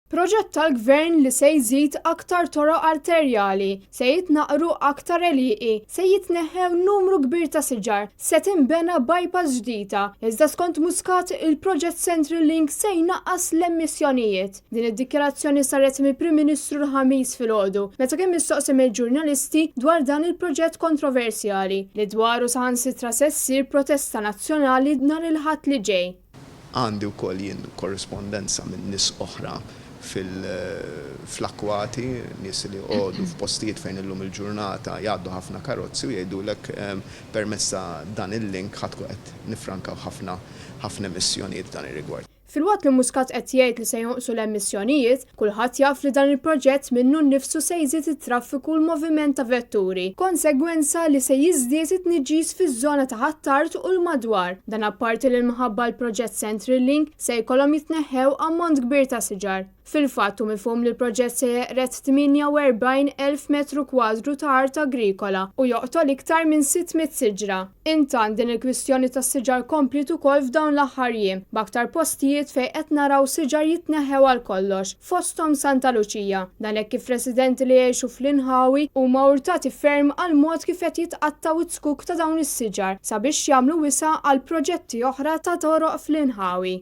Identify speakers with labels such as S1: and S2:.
S1: Proġett tal-Gvern li se jżid aktar toroq arterjali, se jitnaqqru aktar għelieqi, se jitneħħew numru kbir ta' siġar, se tinbena bypass ġdida, iżda skont Muscat il-proġett Central Link se jnaqqas l-emissjonijiet. Din id-dikjarazzjoni saret mill-Prim Ministru l-Ħamis filgħodu meta kien mistoqsi mill-ġurnalisti dwar dan il-proġett kontroversjali li dwaru saħansitra se ssir protesta nazzjonali nhar il-Ħadd li ġej.
S2: Għandi wkoll jien korrispondenza minn nies oħra fl-akkwati, nies li joqogħdu f'postijiet fejn illum il-ġurnata jgħaddu ħafna karozzi u jgħidulek permezz ta' dan il-link ħa tkun qed niffrankaw ħafna ħafna emissjonijiet f'dan ir-rigward.
S1: Filwaqt li Muscat qed jgħid li se jonqsu l-emissjonijiet, kulħadd jaf li dan il-proġett minnu nnifsu se jżid it-traffiku u l-moviment ta' vetturi, b'konsegwenza li se jiżdied it-tniġġis fiż-żona ta' Ħ'Attard u l-madwar. Dan apparti li minħabba l-proġett Central Link se jkollhom jitneħħew ammont kbir ta' siġar. Fil-fatt hu mifhum li l-proġett se jeqred 48,000 metru kwadru ta' art agrikola u joqtol iktar minn 600 siġra. Intant din il-kwistjoni tas-siġar kompliet ukoll f'dawn l-aħħar jiem, b'aktar postijiet fejn qed naraw siġar jitneħħew għal kollox, fosthom Santa Luċija. Dan hekk kif residenti li jgħixu fl-inħawi huma urtati ferm għall-mod kif qed jitqattgħu z-zkuk ta' dawn is-siġar sabiex jagħmlu wisa' għal proġetti oħra ta' toroq fl-inħawi.